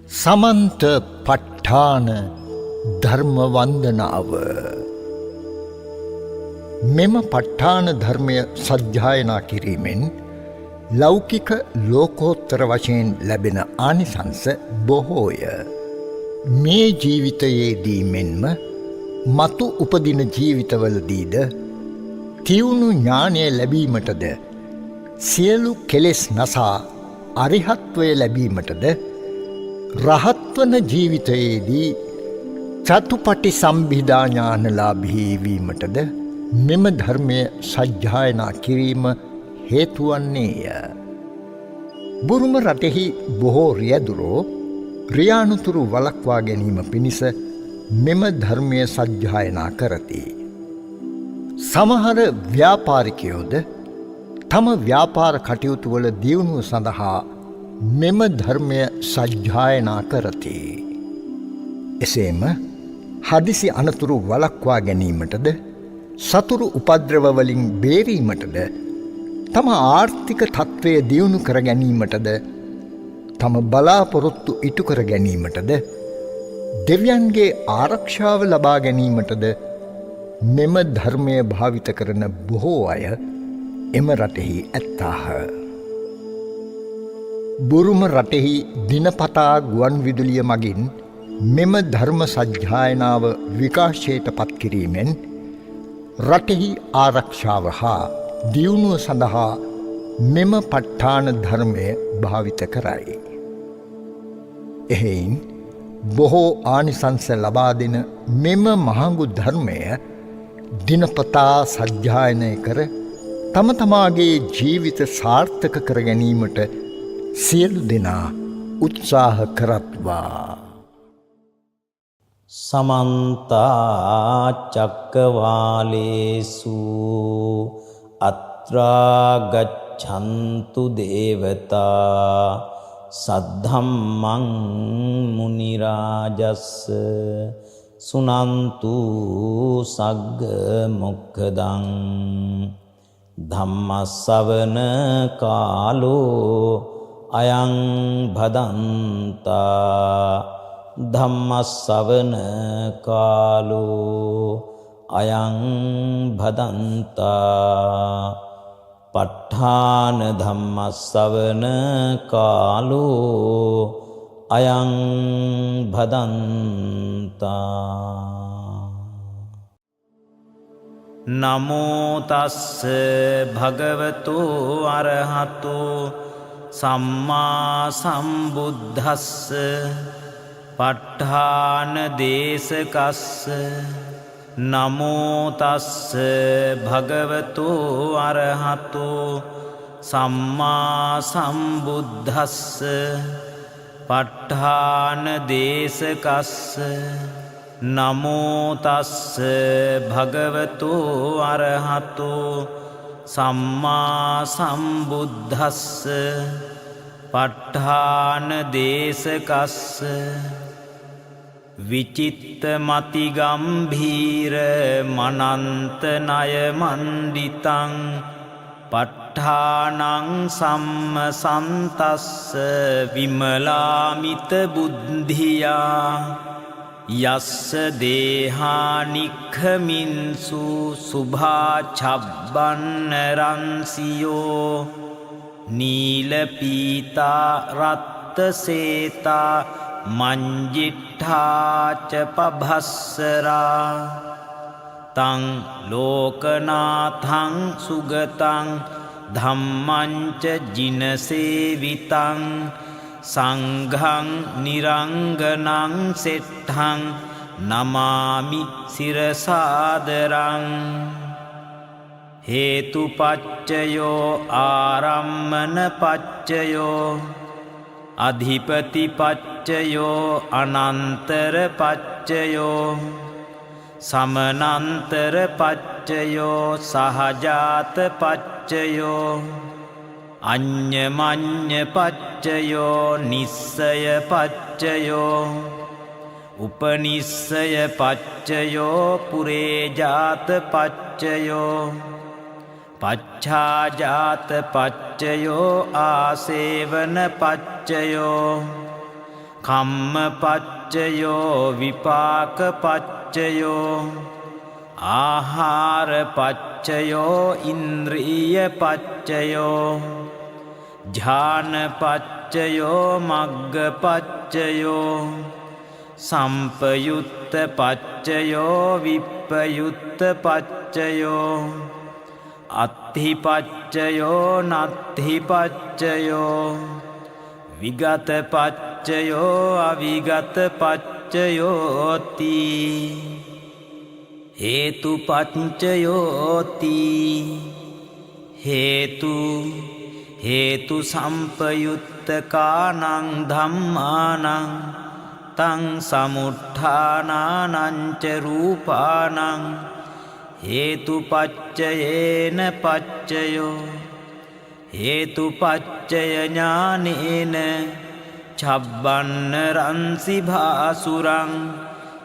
සමන්ත ප ဋ ාණ ධර්ම වන්දනාව. මෙම ප ဋ ාණ ධර්මය සජ්ජායනා කිරීමෙන් ලෞකික ලෝකෝත්තර වශයෙන් ලැබෙන ආනිසංස බොහෝය. මේ ජීවිතයේදී මෙන්ම මතු උපදින ජීවිතවලදීද තියුණු ඥානය ලැබීමටද, සියලු කෙලෙස් නසා අරිහත්වය ලැබීමටද, රහත්වන ජීවිතයේදී චතුපටි සම්භිදා ඥානලාභී වීමටද මෙම ධර්මය සජ්ජායනා කිරීම හේතු වන්නේය. බුරුම රටෙහි බොහෝ රියදුරෝ රියානුතුරු වළක්වා ගැනීම පිණිස මෙම ධර්මය සජ්ජායනා කරති. සමහර ව්‍යාපාරිකයෝද තම ව්‍යාපාර කටයුතු වල දියුණුව සඳහා මෙම ධර්මය සජ්ජායනා කරති. එසේම හදිසි අනතුරු වළක්වා ගැනීමටද, සතුරු උපද්‍රව වලින් බේරීමටද, තම ආර්ථික තත්ත්වය දියුණු කර ගැනීමටද, තම බලාපොරොත්තු ඉටු කර ගැනීමටද, දෙවියන්ගේ ආරක්ෂාව ලබා ගැනීමටද මෙම ධර්මය භාවිත කරන බොහෝ අය එම රටෙහි ඇත්තාහ. බුරුම රටෙහි දිනපතා ගුවන් විදුලිය මගින් මෙම ධර්ම සජ්ජායනාව විකාශයට පත් කිරීමෙන් රටෙහි ආරක්ෂාව හා දියුණුව සඳහා මෙම ප ဋ ාණ ධර්මය භාවිත කරයි. එහෙයින් බොහෝ ආනිසංස ලබා දෙන මෙම මහඟු ධර්මය දිනපතා සජ්ජායනය කර තම තමාගේ ජීවිත සාර්ථක කර ගැනීමට සියලු දෙනා උත්සාහ කරත්වා. සමන්ත චක්කවාලේසු අත්‍රා ගච්ඡන්තු දේවතා සද්ධම්මං මුනි රාජස්ස සුනන්තු සග්ග මොක්ඛදං ධම්මස්සවන කාලෝ අයං භදන්තා ධම්මස්සවන කාලෝ අයං භදන්තා ප ဋ ාණ ධම්මස්සවන කාලෝ අයං භදන්තා. නමෝ තස්ස භගවතු අරහතෝ සම්මා සම්බුද්දස්ස. ප ဋ ාණ දේශකස්ස. නමෝ තස්ස භගවතු අරහතෝ සම්මා සම්බුද්දස්ස. ප ဋ ාණ දේශකස්ස. නමෝ තස්ස භගවතු අරහතෝ සම්මා සම්බුද්දස්ස. ප ဋ ාණ දේශකස්ස. විචිත්ත මති ගම්භීර මනන්ත ණය මණ්ඩිතං ප ဋ ාණං සම්ම සන්තස්ස විමලාමිත බුද්ධියා. යස්ස දේහානික්ඛමින්සු සුභා චබ්බන්න රන්සියෝ නීල පීතා රත්ත සේතා මංජිට්ඨාච පභස්සරා. තං ලෝකනාථං සුගතං ධම්මං ච ජිනසේවිතං සංඝං නිරංගනං සෙට්ඨං නමාමි සිරසාදරං. හේතුපච්චයෝ ආරම්මන පච්චයෝ අධිපති පච්චයෝ අනන්තර පච්චයෝ සමනන්තර පච්චයෝ සහජාත පච්චයෝ අඤ්ඤමඤ්ඤ පච්චයෝ නිස්සය පච්චයෝ උපනිස්සය පච්චයෝ පුරේජාත පච්චයෝ පච්ඡාජාත පච්චයෝ ආසේවන පච්චයෝ කම්ම පච්චයෝ විපාක පච්චයෝ ආහාර පච්චයෝ ඉන්ද්‍රිය පච්චයෝ ඥාන පච්චයෝ මග්ග පච්චයෝ සම්පයුත්ත පච්චයෝ විප්පයුත්ත පච්චයෝ අත්ථි පච්චයෝ නත්ථි පච්චයෝ විගත පච්චයෝ අවිගත පච්චයෝති හේතු පච්චයෝති හේතු හේතු සම්පයුත්තකානං ධම්මානං තං සමුට්ඨානානං ච රූපානං හේතුපච්චයේන පච්චයෝ හේතුපච්චය ඥානේන චබ්බන්න රන්සි භාසුරං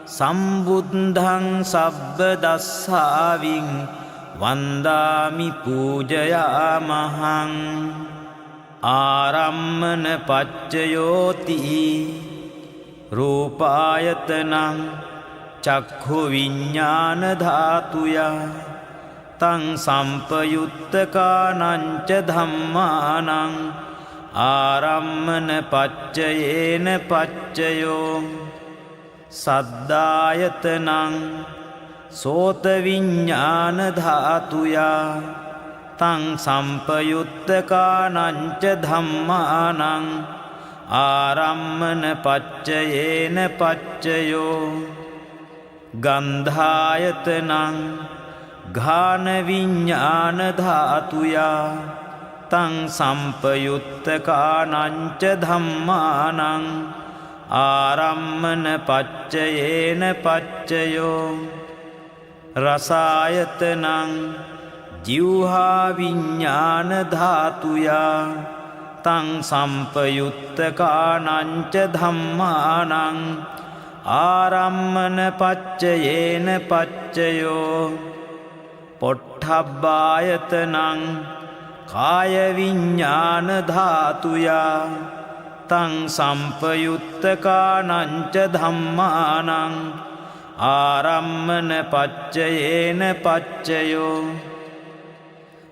සම්බුද්ධං සබ්බ දස්සාවින් වන්දාමි පූජයාමහං. ආරම්මන පච්චයෝති රූපායතනං චක්ඛු විඤ්ඤාණ ධාතුයා තං සම්පයුත්තකානං ච ධම්මානං ආරම්මන පච්චයේන පච්චයෝ සද්දායතනං සෝත විඤ්ඤාණ ධාතුයා තං සම්පයුත්තකානං ච ධම්මානං ආරම්මන පච්චයේන පච්චයෝ ගන්ධායතනං ඝාන විඤ්ඤාණ ධාතුයා තං සම්පයුත්තකානං ච ධම්මානං ආරම්මන පච්චයේන පච්චයෝ රසායතනං ජිව්හා විඤ්ඤාණ ධාතුයා තං සම්පයුත්තකානං ච ධම්මානං ආරම්මන පච්චයේන පච්චයෝ පොට්ඨබ්බායතනං කාය විඤ්ඤාණ ධාතුයා තං සම්පයුත්තකානං ච ධම්මානං ආරම්මන පච්චයේන පච්චයෝ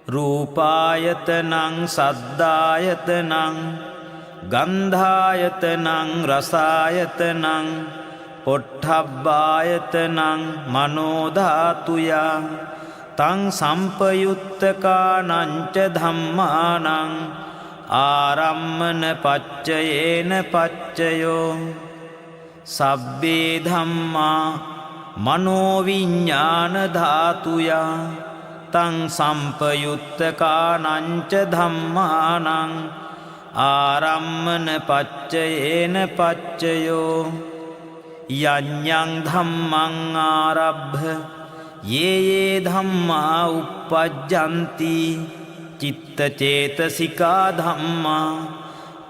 රූපායතනං සද්දායතනං ගන්ධායතනං රසායතනං පොට්ඨබ්බායතනං මනෝධාතුයා තං සම්පයුත්තකානං ච ධම්මානං ආරම්මන පච්චයේන පච්චයෝ සබ්බේ ධම්මා මනෝවිඤ්ඤාණ ධාතුයා තං සම්පයුත්තකානං ච ධම්මානං ආරම්මන පච්චයේන පච්චයෝ යඤ්ඤං ධම්මං ආරබ්භ යේ යේ ධම්මා උප්පජ්ජಂತಿ චිත්ත චේතසිකා ධම්මා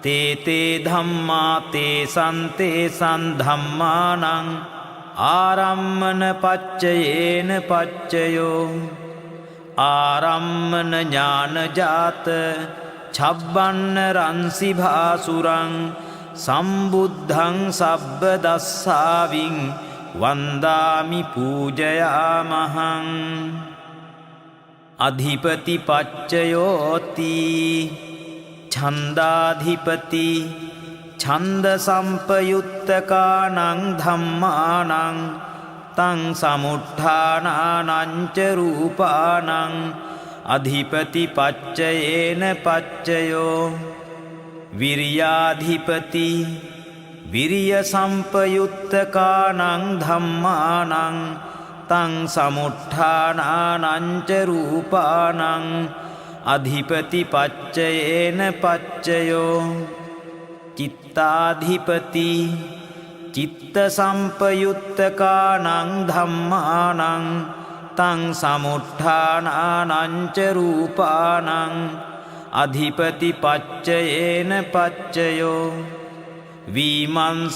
තේ තේ ධම්මා තේසං තේසං ධම්මානං ආරම්මන පච්චයේන පච්චයෝ ආරම්මන ඥාන ජාත චබ්බන්න රන්සි භාසුරං සම්බුද්ධං සබ්බ දස්සාවින් වන්දාමි පූජයාමහං. අධිපති පච්චයෝති ඡන්දාධිපති ඡන්ද සම්පයුත්තකානං ධම්මානං තං සමුට්ඨානානං ච රූපානං අධිපති පච්චයේන පච්චයෝ විරියාධිපති විරිය සම්පයුත්තකානං ධම්මානං තං සමුට්ඨානානං ච රූපානං අධිපති පච්චයේන පච්චයෝ චිත්තාධිපති චිත්ත සම්පයුත්තකානං ධම්මානං තං සමුට්ඨානානං ච රූපානං අධිපති පච්චයේන පච්චයෝ විමංසාධිපති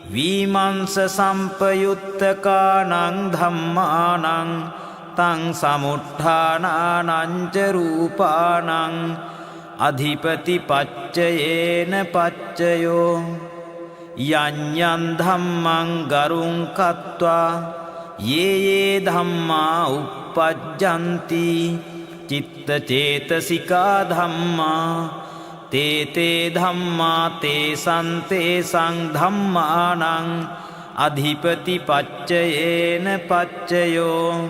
විමංස සම්පයුත්තකානං ධම්මානං තං සමුට්ඨානානං ච රූපානං අධිපති පච්චයේන පච්චයෝ යං යං ධම්මං ගරුං කତ୍වා යේ යේ ධම්මා uppajjanti චිත්ත චේතසිකා ධම්මා තේ තේ ධම්මා තේසං තේසං ධම්මානං අධිපති පච්චයේන පච්චයෝ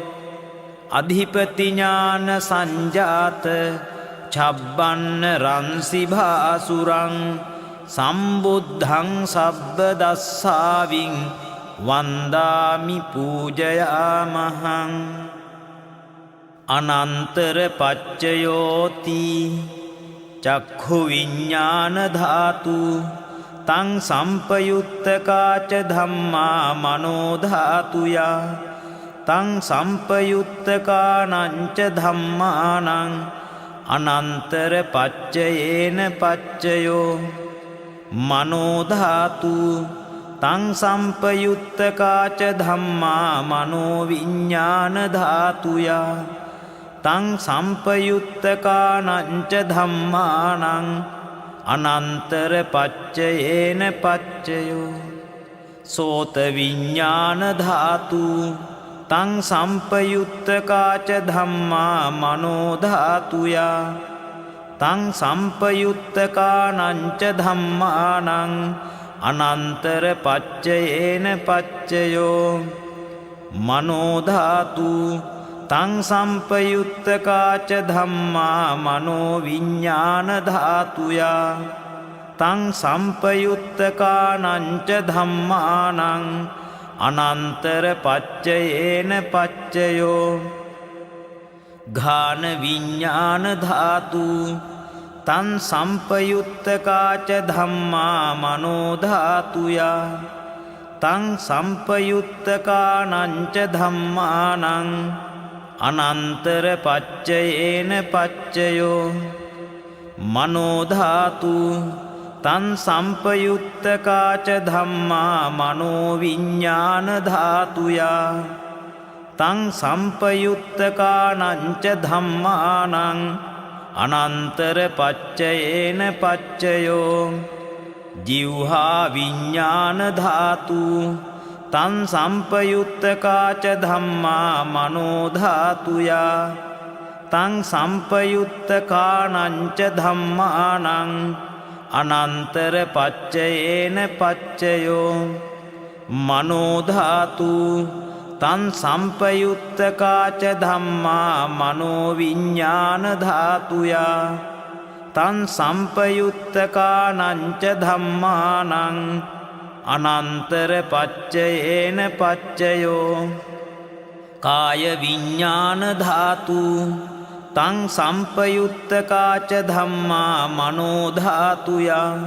අධිපති ඥාන සංජාත චබ්බන්න රන්සි භාසුරං සම්බුද්ධං සබ්බ දස්සාවින් වන්දාමි පූජයාමහං. අනන්තර පච්චයෝති චක්ඛු විඤ්ඤාණ ධාතු තං සම්පයුත්තකාච ධම්මා මනෝ ධාතුයා තං සම්පයුත්තකානංච ධම්මානං අනන්තර පච්චයේන පච්චයෝ මනෝ ධාතු තං සම්පයුත්තකාච ධම්මා මනෝ විඤ්ඤාණ ධාතුයා තං සම්පයුත්තකානංච ධම්මානං අනන්තර පච්චයේන පච්චයෝ සෝත විඤ්ඤාණ ධාතු තං සම්පයුත්තකාච ධම්මා මනෝ ධාතුයා තං සම්පයුත්තකානංච ධම්මානං අනන්තර පච්චයේන පච්චයෝ මනෝ ධාතු තං සම්පයුත්තකාච ධම්මා මනෝ විඤ්ඤාණ ධාතුයා තං සම්පයුත්තකානංච ධම්මානං අනන්තර පච්චයේන පච්චයෝ ඝාන විඤ්ඤාණ ධාතු තං සම්පයුත්තකාච ධම්මා මනෝ ධාතුයා තං සම්පයුත්තකානංච ධම්මානං අනන්තර පච්චයේන පච්චයෝ මනෝ ධාතු තං සම්පයුත්තකාච ධම්මා මනෝ විඤ්ඤාණ ධාතුයා තං සම්පයුත්තකානංච ධම්මානං අනන්තර පච්චයේන පච්චයෝ ජිව්හා විඤ්ඤාණ ධාතු තං සම්පයුත්තකාච ධම්මා මනෝ ධාතුයා තං සම්පයුත්තකානංච ධම්මානං අනන්තර පච්චයේන පච්චයෝ මනෝ ධාතු තං සම්පයුත්තකාච ධම්මා මනෝ විඤ්ඤාණ ධාතුයා තං සම්පයුත්තකානංච ධම්මානං අනන්තර පච්චයේන පච්චයෝ කාය විඤ්ඤාණ ධාතු තං සම්පයුත්තකාච ධම්මා මනෝ ධාතුයා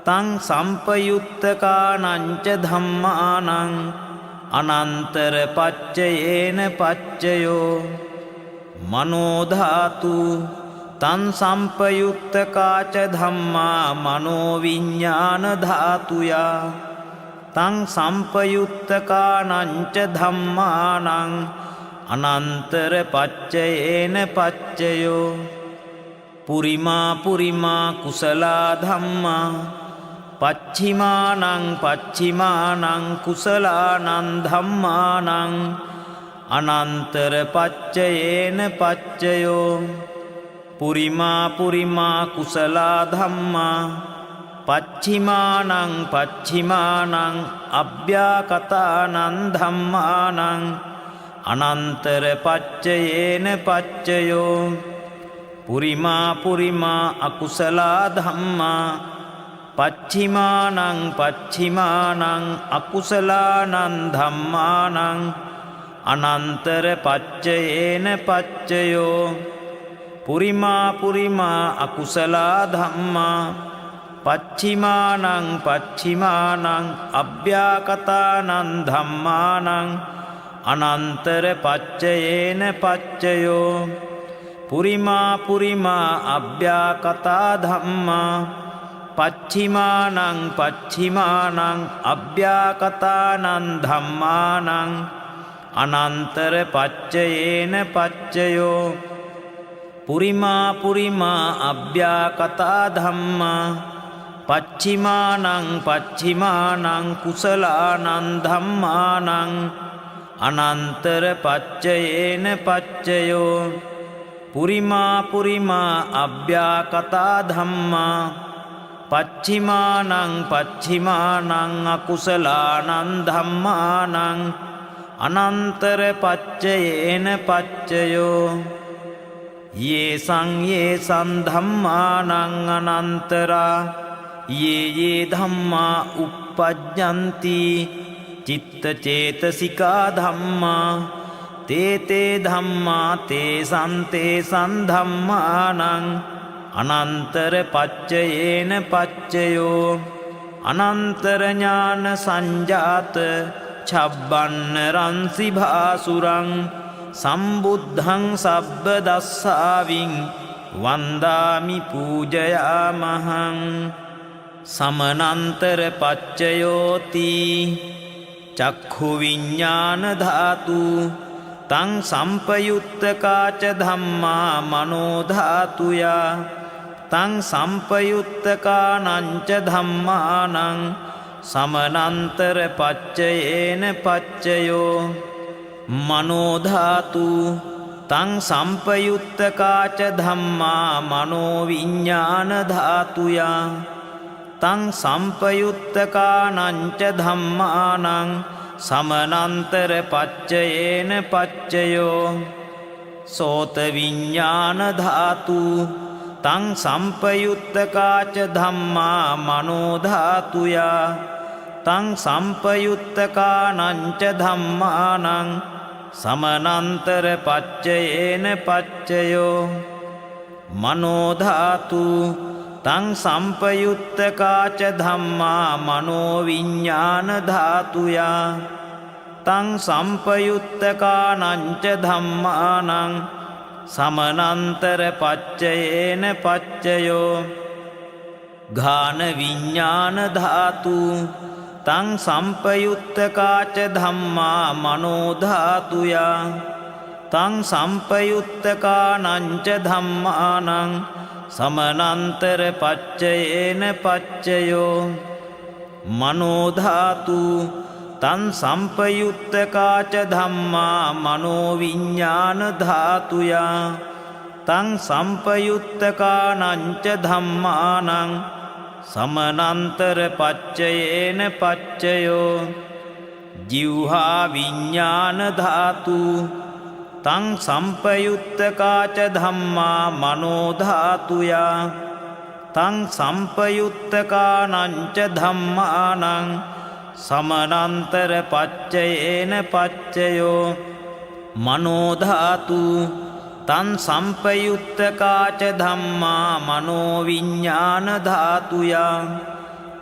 තං සම්පයුත්තකානංච ධම්මානං අනන්තර පච්චයේන පච්චයෝ මනෝ ධාතු තං සම්පයුත්තකාච ධම්මා මනෝ විඤ්ඤාණ ධාතුයා තං සම්පයුත්තකානංච ධම්මානං අනන්තර පච්චයේන පච්චයෝ පුරිමා පුරිමා කුසලා ධම්මා පච්චිමානං පච්චිමානං කුසලානං ධම්මානං අනන්තර පච්චයේන පච්චයෝ පුරිමා පුරිමා කුසලා ධම්මා පච්චිමානං පච්චිමානං අභ්‍යාකතානං ධම්මානං අනන්තර පච්චයේන පච්චයෝ පුරිමා පුරිමා අකුසලා ධම්මා පච්චිමානං පච්චිමානං අකුසලානං ධම්මානං අනන්තර පච්චයේන පච්චයෝ පුරිමා පුරිමා අකුසලා ධම්මා පච්චිමානං පච්චිමානං අභ්‍යාකතානං ධම්මානං අනන්තර පච්චයේන පච්චයෝ පුරිමා පුරිමා අභ්‍යාකතා ධම්මා පච්චිමානං පච්චිමානං අභ්‍යාකතානං ධම්මානං අනන්තර පච්චයේන පච්චයෝ. පුරිමා පුරිමා අභ්‍යාකතා ධම්මා පච්චිමානං පච්චිමානං කුසලානං ධම්මානං අනන්තර පච්චයේන පච්චයෝ පුරිමා පුරිමා අභ්‍යාකතා ධම්මා පච්චිමානං පච්චිමානං අකුසලානං ධම්මානං අනන්තර පච්චයේන පච්චයෝ යේසං යේසං ධම්මානං අනන්තරා යේ යේ ධම්මා uppajjanti චිත්ත චේතසිකා ධම්මා තේ තේ ධම්මා තේසං තේසං ධම්මානං අනන්තර පච්චයේන පච්චයෝ අනන්තර ඥාන සංජාත චබ්බන්න රන්සි භාසුරං සම්බුද්ධං සබ්බ දස්සාවින් වන්දාමි පූජයාමහං. සමනන්තර පච්චයෝති චක්ඛු විඤ්ඤාණ ධාතු තං සම්පයුත්තකාච ධම්මා මනෝ ධාතුයා තං සම්පයුත්තකානංච ධම්මානං සමනන්තර පච්චයේන පච්චයෝ. මනෝ ධාතු තං සම්පයුත්තකාච ධම්මා මනෝ විඤ්ඤාණ ධාතුයා තං සම්පයුත්තකානංච ධම්මානං සමනන්තර පච්චයේන පච්චයෝ. සෝත විඤ්ඤාණ ධාතු තං සම්පයුත්තකාච ධම්මා මනෝ ධාතුයා තං සම්පයුත්තකානංච ධම්මානං සමනන්තර පච්චයේන පච්චයෝ. මනෝ ධාතු තං සම්පයුත්තකාච ධම්මා මනෝ විඤ්ඤාණ ධාතුයා තං සම්පයුත්තකානංච ධම්මානං සමනන්තර පච්චයේන පච්චයෝ. ඝාන විඤ්ඤාණ ධාතු තං සම්පයුත්තකාච ධම්මා මනෝ ධාතුයා තං සම්පයුත්තකානංච ධම්මානං සමනන්තර පච්චයේන පච්චයෝ. මනෝ ධාතු තං සම්පයුත්තකාච ධම්මා මනෝ විඤ්ඤාණ ධාතුයා තං සම්පයුත්තකානංච ධම්මානං සමනන්තර පච්චයේන පච්චයෝ. ජිව්හා විඤ්ඤාණ ධාතු තං සම්පයුත්තකාච ධම්මා මනෝ ධාතුයා තං සම්පයුත්තකානංච ධම්මානං සමනන්තර පච්චයේන පච්චයෝ. මනෝ ධාතු තං සම්පයුත්තකාච ධම්මා මනෝ විඤ්ඤාණ ධාතුයා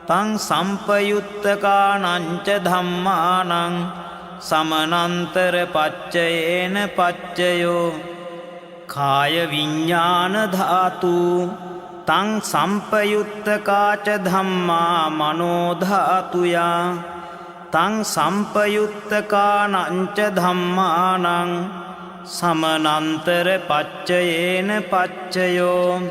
තං සම්පයුත්තකානංච ධම්මානං සමනන්තර පච්චයේන පච්චයෝ. කාය විඤ්ඤාණ ධාතු තං සම්පයුත්තකාච ධම්මා මනෝ ධාතුයා තං සම්පයුත්තකානංච ධම්මානං සමනන්තර පච්චයේන පච්චයෝ.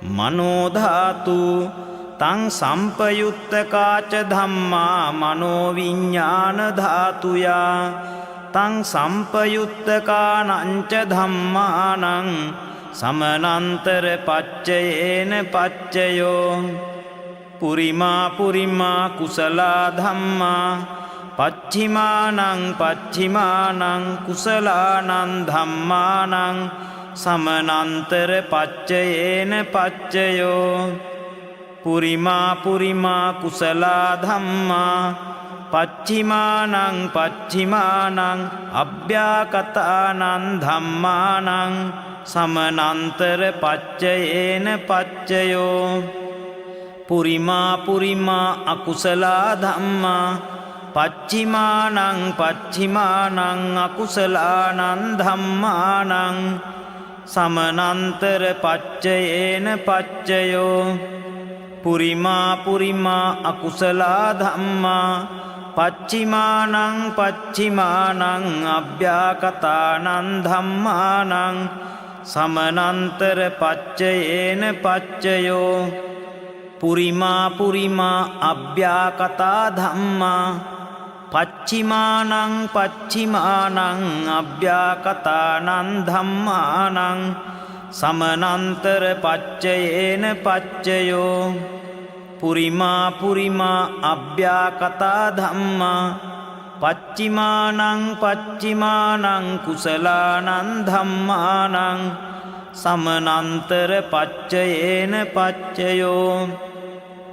මනෝ ධාතු තං සම්පයුත්තකාච ධම්මා මනෝ විඤ්ඤාණ ධාතුයා තං සම්පයුත්තකානංච ධම්මානං සමනන්තර පච්චයේන පච්චයෝ. පුරිමා පුරිමා කුසලා ධම්මා පච්චිමානං පච්චිමානං කුසලානං ධම්මානං සමනන්තර පච්චයේන පච්චයෝ. පුරිමා පුරිමා කුසලා ධම්මා පච්චිමානං පච්චිමානං අභ්‍යාකතානං ධම්මානං සමනන්තර පච්චයේන පච්චයෝ. පුරිමා පුරිමා අකුසලා ධම්මා පච්චිමානං පච්චිමානං අකුසලානං ධම්මානං සමනන්තර පච්චයේන පච්චයෝ. පුරිමා පුරිමා අකුසලා ධම්මා පච්චිමානං පච්චිමානං අභ්‍යාකතානං ධම්මානං සමනන්තර පච්චයේන පච්චයෝ පුරිමා පුරිමා අභ්‍යාකතා ධම්මා පච්චිමානං පච්චිමානං අභ්‍යාකතානං ධම්මානං සමනන්තර පච්චයේන පච්චයෝ පුරිමා පුරිමා අභ්‍යාකතා ධම්මා පච්චිමානං පච්චිමානං කුසලානං ධම්මානං සමනන්තර පච්චයේන පච්චයෝ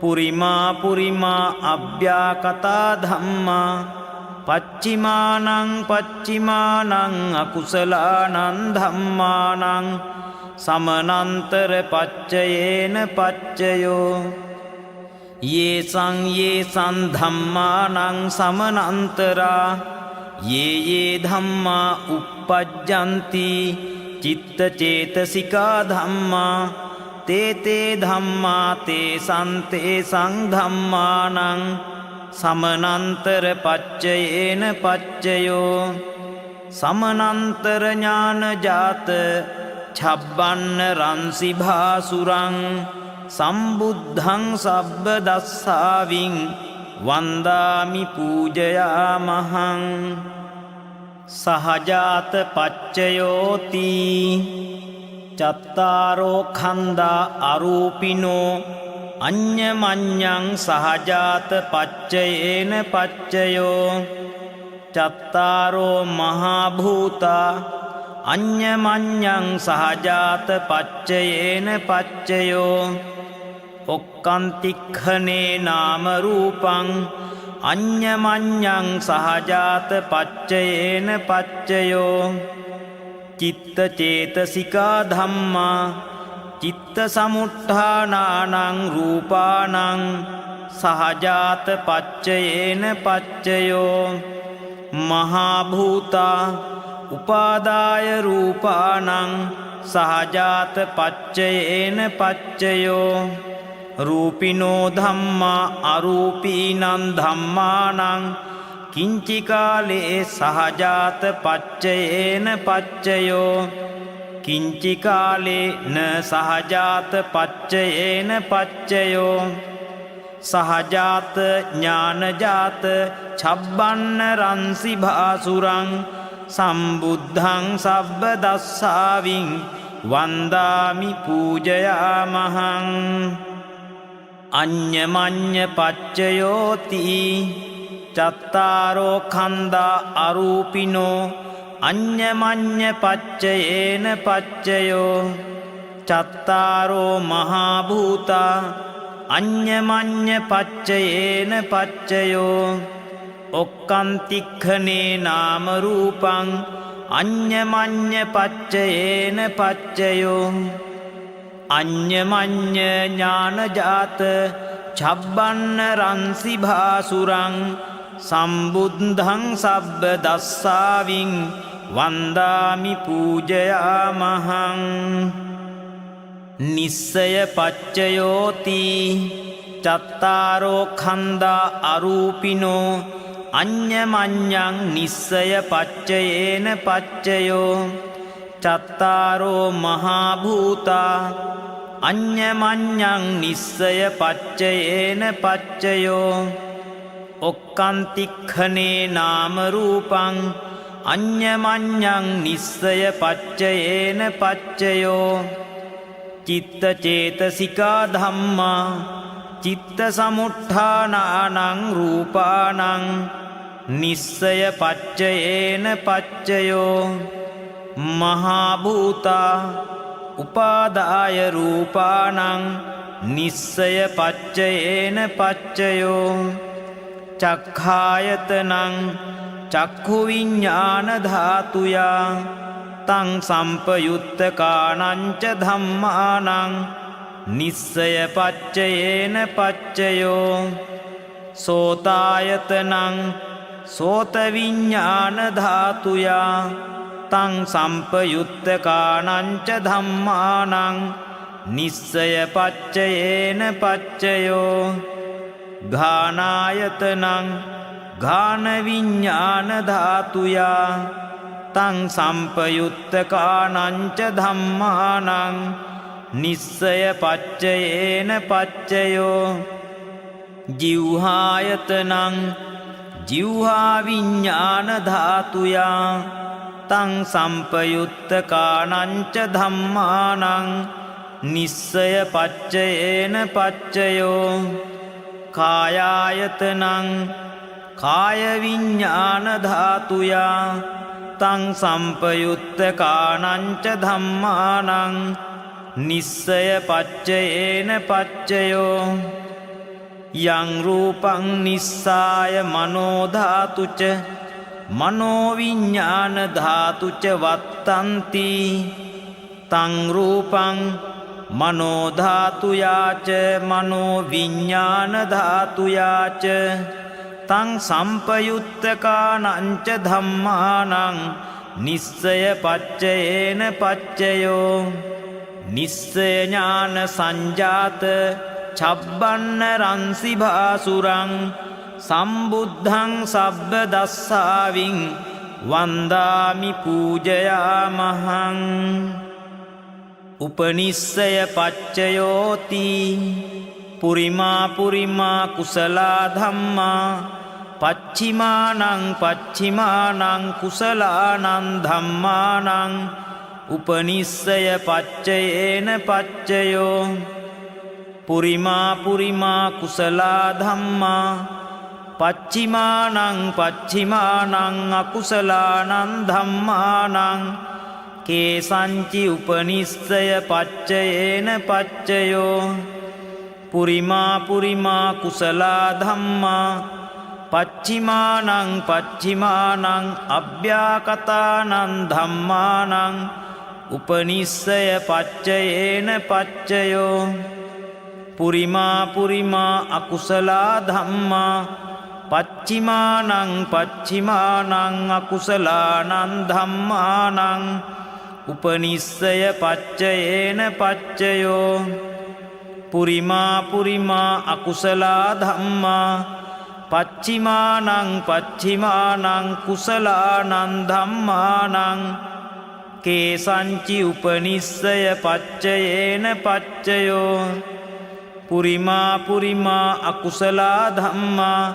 පුරිමා පුරිමා අභ්‍යාකතා ධම්මා පච්චිමානං පච්චිමානං අකුසලානං ධම්මානං සමනන්තර පච්චයේන පච්චයෝ යේසං යේසං ධම්මානං සමනන්තරා යේ යේ ධම්මා uppajjanti චිත්ත චේතසිකා ධම්මා තේ තේ ධම්මා තේසං තේසං ධම්මානං සමනන්තර පච්චයේන පච්චයෝ සමනන්තර ඥාන ජාත චබ්බන්න රන්සි භාසුරං සම්බුද්ධං සබ්බ දස්සාවින් වන්දාමි පූජයාමහං. සහජාත පච්චයෝති චත්තාරෝ ඛන්දා අරූපිනෝ අඤ්ඤමඤ්ඤං සහජාත පච්චයේන පච්චයෝ චත්තාරෝ මහා භූතා අඤ්ඤමඤ්ඤං සහජාත පච්චයේන පච්චයෝ ඔක්කන්තික්ඛනේ නාම රූපං අඤ්ඤමඤ්ඤං සහජාත පච්චයේන පච්චයෝ චිත්ත චේතසිකා ධම්මා චිත්ත සමුට්ඨානානං රූපානං සහජාත පච්චයේන පච්චයෝ මහා භූතා උපාදාය රූපානං සහජාත පච්චයේන පච්චයෝ රූපිනෝ ධම්මා අරූපීනං ධම්මානං කිංචි කාලේ සහජාත පච්චයේන පච්චයෝ කිංචි කාලේ න සහජාත පච්චයේන පච්චයෝ සහජාත ඥානජාත චබ්බන්න රන්සි භාසුරං සම්බුද්ධං සබ්බ දස්සාවින් වන්දාමි පූජයාමහං. අඤ්ඤමඤ්ඤ පච්චයෝති චත්තාරෝ ඛන්දා අරූපිනෝ අඤ්ඤමඤ්ඤ පච්චයේන පච්චයෝ චත්තාරෝ මහා භූතා අඤ්ඤමඤ්ඤ පච්චයේන පච්චයෝ ඔක්කන්තික්ඛනේ නාම රූපං අඤ්ඤමඤ්ඤ පච්චයේන පච්චයෝ අඤ්ඤමඤ්ඤ ඥානජාත චබ්බන්න රන්සි භාසුරං සම්බුද්ධං සබ්බ දස්සාවින් වන්දාමි පූජයාමහං. නිස්සය පච්චයෝති චත්තාරෝ ඛන්දා අරූපිනෝ අඤ්ඤමඤ්ඤං නිස්සය පච්චයේන පච්චයෝ චත්තාරෝ මහා භූතා අඤ්ඤමඤ්ඤං නිස්සය පච්චයේන පච්චයෝ ඔක්කන්තික්ඛනේ නාම රූපං අඤ්ඤමඤ්ඤං නිස්සය පච්චයේන පච්චයෝ චිත්ත චේතසිකා ධම්මා චිත්ත සමුට්ඨානානං රූපානං නිස්සය පච්චයේන පච්චයෝ මහා භූතා උපාදාය රූපානං නිස්සය පච්චයේන පච්චයෝ චක්ඛායතනං චක්ඛු විඤ්ඤාණ ධාතුයා තං සම්පයුත්තකානං ච ධම්මානං නිස්සය පච්චයේන පච්චයෝ සෝතායතනං සෝත විඤ්ඤාණ ධාතුයා තං සම්පයුත්තකානං ච ධම්මානං නිස්සය පච්චයේන පච්චයෝ ඝානායතනං ඝාන විඤ්ඤාණ ධාතුයා තං සම්පයුත්තකානංච ධම්මානං නිස්සය පච්චයේන පච්චයෝ. ජිව්හායතනං ජිව්හා විඤ්ඤාණ ධාතුයා තං සම්පයුත්තකානංච ධම්මානං නිස්සය පච්චයේන පච්චයෝ. කායායතනං කාය විඤ්ඤාණ ධාතුයා තං සම්පයුත්තකානංච ධම්මානං නිස්සය පච්චයේන පච්චයෝ. යං රූපං නිස්සාය මනෝ ධාතුච මනෝ විඤ්ඤාණ ධාතුච වත්තන්ති තං රූපං මනෝ ධාතුයාච මනෝ විඤ්ඤාණ ධාතුයාච තං සම්පයුත්තකානංච ධම්මානං නිස්සය පච්චයේන පච්චයෝ. නිස්සය ඥාන සංජාත චබ්බන්න රන්සි භාසුරං සම්බුද්ධං සබ්බ දස්සාවින් වන්දාමි පූජයාමහං. උපනිස්සය පච්චයෝති පුරිමා පුරිමා කුසලා ධම්මා පච්චිමානං පච්චිමානං කුසලානං ධම්මානං උපනිස්සය පච්චයේන පච්චයෝ. පුරිමා පුරිමා කුසලා ධම්මා පච්චිමානං පච්චිමානං අකුසලානං ධම්මානං කේසංචි උපනිස්සය පච්චයේන පච්චයෝ. පුරිමා පුරිමා කුසලා ධම්මා පච්චිමානං පච්චිමානං අභ්‍යාකතානං ධම්මානං උපනිස්සය පච්චයේන පච්චයෝ. පුරිමා පුරිමා අකුසලා ධම්මා පච්චිමානං පච්චිමානං අකුසලානං ධම්මානං උපනිස්සය පච්චයේන පච්චයෝ. පුරිමා පුරිමා අකුසලා ධම්මා පච්චිමානං පච්චිමානං කුසලානං ධම්මානං කේසංචි උපනිස්සය පච්චයේන පච්චයෝ. පුරිමා පුරිමා අකුසලා ධම්මා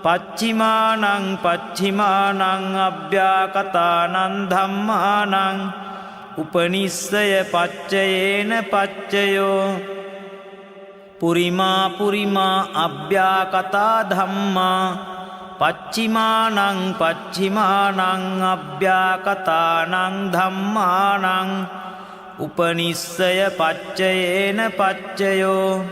පච්චිමානං පච්චිමානං අභ්‍යාකතානං ධම්මානං උපනිස්සය පච්චයේන පච්චයෝ. පුරිමා පුරිමා අභ්‍යාකතා ධම්මා පච්චිමානං පච්චිමානං අභ්‍යාකතානං ධම්මානං උපනිස්සය පච්චයේන පච්චයෝ.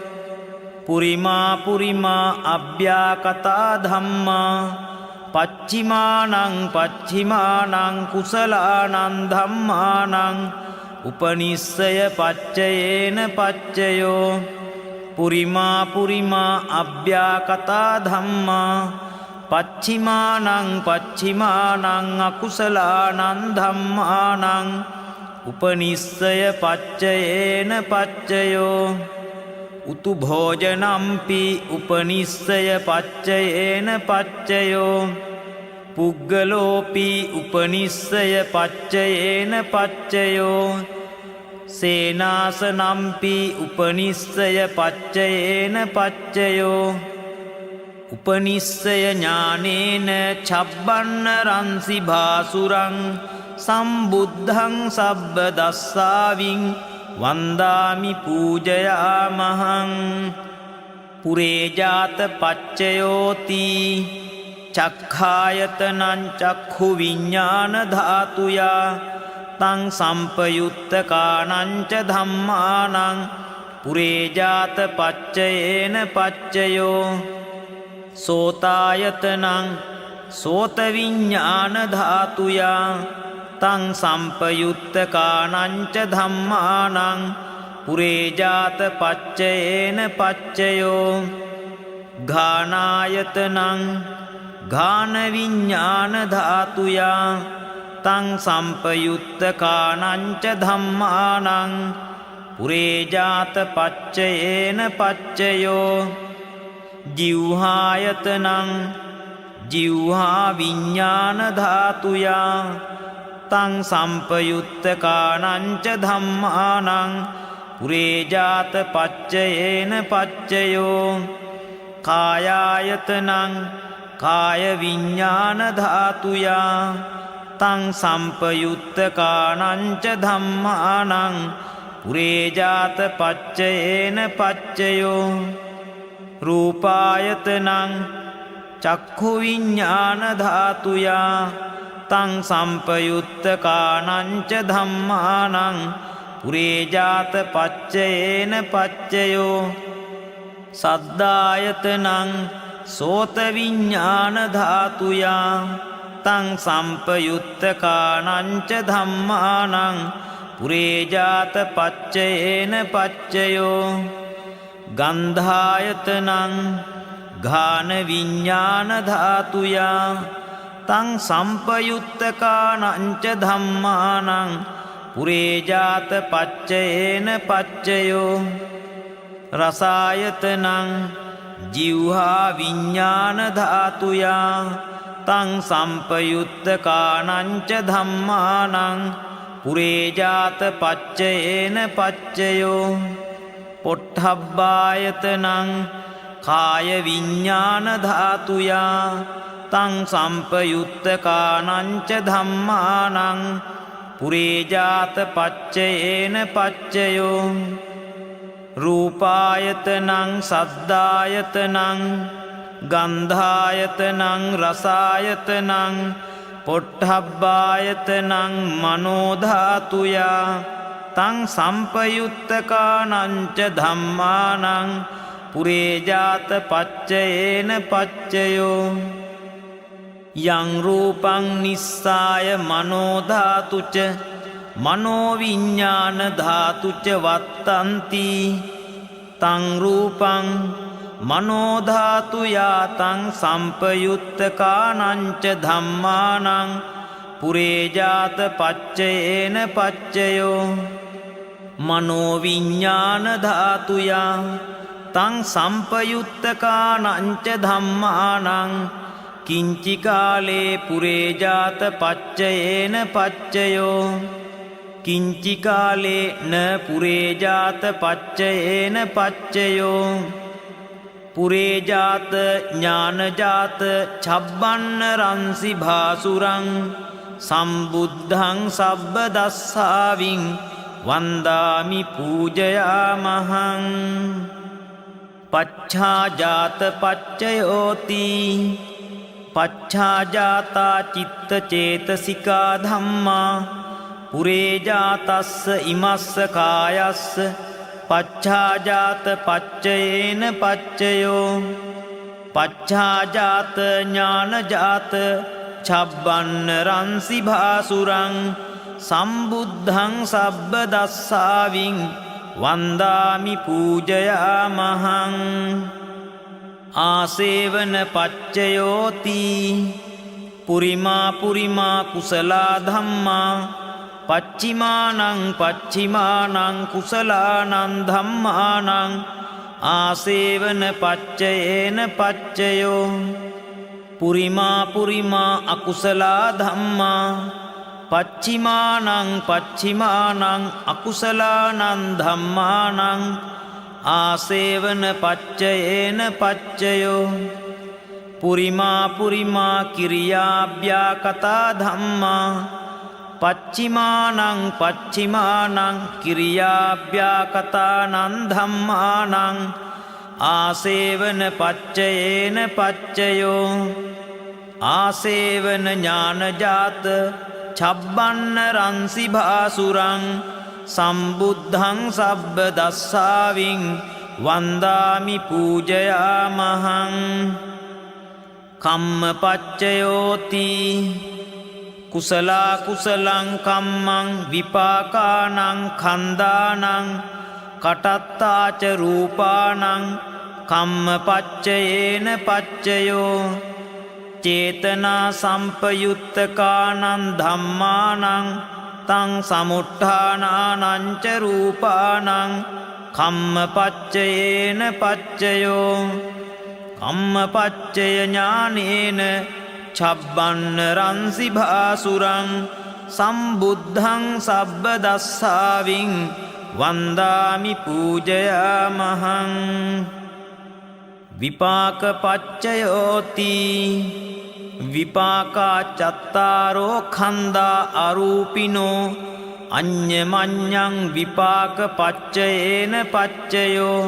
පුරිමා පුරිමා අභ්‍යාකතා ධම්මා පච්චිමානං පච්චිමානං කුසලානං ධම්මානං උපනිස්සය පච්චයේන පච්චයෝ. පුරිමා පුරිමා අභ්‍යාකතා ධම්මා පච්චිමානං පච්චිමානං අකුසලානං ධම්මානං උපනිස්සය පච්චයේන පච්චයෝ. උතු භෝජනම්පි උපනිස්සය පච්චයේන පච්චයෝ. පුග්ගලෝපි උපනිස්සය පච්චයේන පච්චයෝ. සේනාසනම්පි උපනිස්සය පච්චයේන පච්චයෝ. උපනිස්සය ඥානේන චබ්බන්න රන්සි භාසුරං සම්බුද්ධං සබ්බ දස්සාවින් වන්දාමි පූජයාමහං. පුරේජාත පච්චයෝති චක්ඛායතනං චක්ඛු විඤ්ඤාණ ධාතුයා තං සම්පයුත්තකානං ච ධම්මානං පුරේජාත පච්චයේන පච්චයෝ. සෝතායතනං සෝත විඤ්ඤාණ ධාතුයා තං සම්පයුත්තකානං ච ධම්මානං පුරේජාත පච්චයේන පච්චයෝ. ඝානායතනං ඝාන විඤ්ඤාණ ධාතුයා තං සම්පයුත්තකානං ච ධම්මානං පුරේජාත පච්චයේන පච්චයෝ. ජිව්හායතනං ජිව්හා විඤ්ඤාණ ධාතුයා තං සම්පයුත්තකානංච ධම්මානං පුරේජාත පච්චයේන පච්චයෝ. කායායතනං කාය විඤ්ඤාණ ධාතුයා තං සම්පයුත්තකානංච ධම්මානං පුරේජාත පච්චයේන පච්චයෝ. රූපායතනං චක්ඛු විඤ්ඤාණ ධාතුයා තං සම්පයුත්තකානංච ධම්මානං පුරේජාත පච්චයේන පච්චයෝ. සද්දායතනං සෝත විඤ්ඤාණ ධාතුයා තං සම්පයුත්තකානංච ධම්මානං පුරේජාත පච්චයේන පච්චයෝ. ගන්ධායතනං ගාන විඤ්ඤාණ ධාතුයා තං සම්පයුත්තකානංච ධම්මානං පුරේජාත පච්චයේන පච්චයෝ. රසායතනං ජිව්හා විඤ්ඤාණ ධාතුයා තං සම්පයුත්තකානංච ධම්මානං පුරේජාත පච්චයේන පච්චයෝ. පොට්ඨබ්බායතනං කාය විඤ්ඤාණ ධාතුයා තං සම්පයුත්තකානංච ධම්මානං පුරේජාත පච්චයේන පච්චයෝ. රූපායතනං සද්දායතනං ගන්ධායතනං රසායතනං පොට්ඨබ්බායතනං මනෝධාතුයා තං සම්පයුත්තකානංච ධම්මානං පුරේජාත පච්චයේන පච්චයෝ. යං රූපං නිස්සාය මනෝධාතුච මනෝවිඤ්ඤාණ ධාතුච වත්තන්ති තං රූපං මනෝධාතුයා තං සම්පයුත්තකානංච ධම්මානං පුරේජාත පච්චයේන පච්චයෝ. මනෝවිඤ්ඤාණ ධාතුයා තං සම්පයුත්තකානංච ධම්මානං කිංචි කාලේ පුරේජාත පච්චයේන පච්චයෝ. කිංචි කාලේ න පුරේජාත පච්චයේන පච්චයෝ. පුරේජාත ඥානජාත චබ්බන්න රන්සි භාසුරං සම්බුද්ධං සබ්බ දස්සාවින් වන්දාමි පූජයාමහං. පච්ඡාජාත පච්චයෝති පච්ඡාජාතා චිත්ත චේතසිකා ධම්මා පුරේජාතස්ස ඉමස්ස කායස්ස පච්ඡාජාත පච්චයේන පච්චයෝ. පච්ඡාජාත ඥානජාත චබ්බන්න රන්සි භාසුරං සම්බුද්ධං සබ්බ දස්සාවින් වන්දාමි පූජයාමහං. ආසේවන පච්චයෝති පුරිමා පුරිමා කුසලා ධම්මා පච්චිමානං පච්චිමානං කුසලානං ධම්මානං ආසේවන පච්චයේන පච්චයෝ. පුරිමා පුරිමා අකුසලා ධම්මා පච්චිමානං පච්චිමානං අකුසලානං ධම්මානං ආසේවන පච්චයේන පච්චයෝ. පුරිමා පුරිමා කිරියාභ්‍යාකතා ධම්මා පච්චිමානං පච්චිමානං කිරියාභ්‍යාකතානං ධම්මානං ආසේවන පච්චයේන පච්චයෝ. ආසේවන ඥානජාත චබ්බන්න රන්සි භාසුරං සම්බුද්ධං සබ්බ දස්සාවින් වන්දාමි පූජයාමහං. කම්ම පච්චයෝති කුසලා කුසලං කම්මං විපාකානං කන්දානං කටත්තාච රූපානං කම්ම පච්චයේන පච්චයෝ. චේතනා සම්පයුත්තකානං ධම්මානං තං සමුට්ඨානානං ච රූපානං කම්ම පච්චයේන පච්චයෝ. කම්ම පච්චය ඥානේන චබ්බන්න රන්සි භාසුරං සම්බුද්ධං සබ්බදස්සාවින් වන්දාමි පූජයාමහං. විපාක පච්චයෝති විපාකා චත්තාරෝ ඛන්දා අරූපිනෝ අඤ්ඤමඤ්ඤං විපාක පච්චයේන පච්චයෝ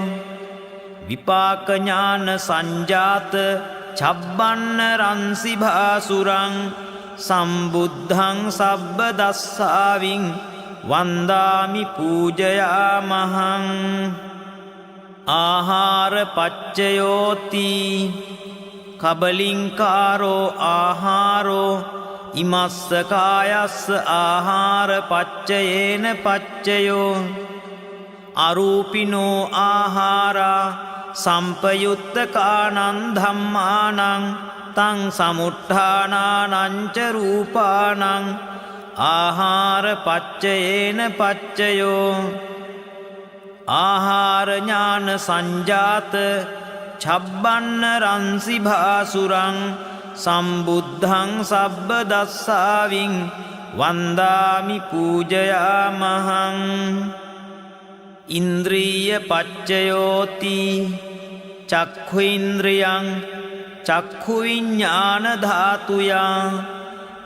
විපාක ඥාන සංජාත චබ්බන්න රන්සි භාසුරං සම්බුද්ධං සබ්බදස්සාවින් වන්දාමි පූජයාමහං. ආහාර පච්චයෝති කබලින්කාරෝ ආහාරෝ ඉමස්ස කායස්ස ආහාර පච්චයේන පච්චයෝ අරූපිනෝ ආහාරා සම්පයුත්තකානං ධම්මානං තං සමුට්ඨානානං ච රූපානං ආහාර පච්චයේන පච්චයෝ ආහාර ඥාන සංජාත චබ්බන්න රන්සි භාසුරං සම්බුද්ධං සබ්බදස්සාවින් වන්දාමි පූජයාමහං. ඉන්ද්‍රිය පච්චයෝති චක්ඛු ඉන්ද්‍රියං චක්ඛු විඥාන ධාතුයා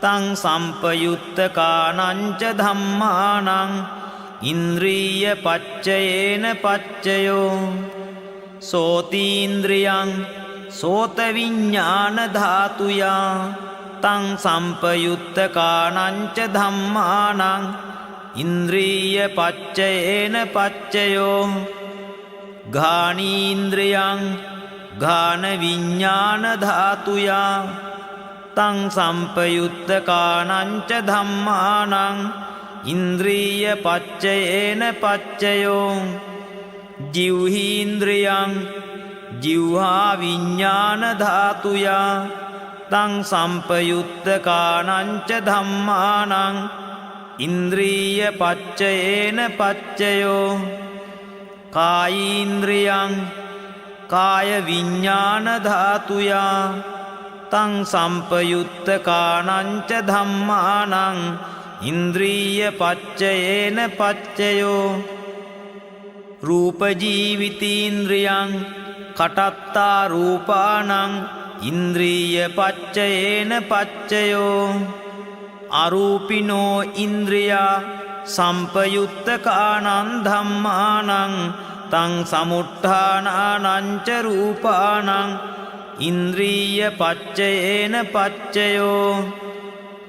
තං සම්පයුත්තකානං ච ධම්මානං ඉන්ද්‍රිය පච්චයේන පච්චයෝ සෝතීන්ද්‍රියං සෝත විඥාන ධාතුයා තං සම්පයුත්තකානං ච ධම්මානං ඉන්ද්‍රිය පච්චයේන පච්චයෝ ඝානීන්ද්‍රියං ඝාන විඥාන ධාතුයා තං සම්පයුත්තකානං ච ධම්මානං ඉන්ද්‍රිය පච්චයේන පච්චයෝ ජිව්හීන්ද්‍රියං ජිව්හා විඥාන ධාතුයා තං සම්පයුත්තකානං ච ධම්මානං ඉන්ද්‍රිය පච්චයේන පච්චයෝ කායීන්ද්‍රියං කාය විඥාන ධාතුයා තං සම්පයුත්තකානං ච ධම්මානං ඉන්ද්‍රිය පච්චයේන පච්චයෝ රූප ජීවිතීන්ද්‍රියං කටත්තා රූපානං ඉන්ද්‍රිය පච්චයේන පච්චයෝ අරූපිනෝ ඉන්ද්‍රියා සම්පයුත්තකානං ධම්මානං තං සමුට්ඨානානං ච රූපානං ඉන්ද්‍රිය පච්චයේන පච්චයෝ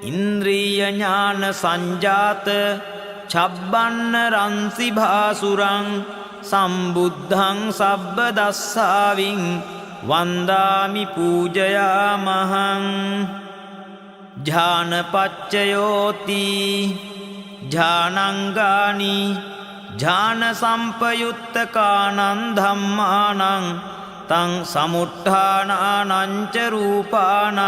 ඉන්ද්‍රිය ඥාන සංජාත චබ්බන්න රන්සි භාසුරං සම්බුද්ධං සබ්බදස්සාවින් වන්දාමි පූජයාමහං. ඥාන පච්චයෝති ඥානංගානි ඥාන සම්පයුත්තකානං ධම්මානං තං සමුට්ඨානානං ච රූපානං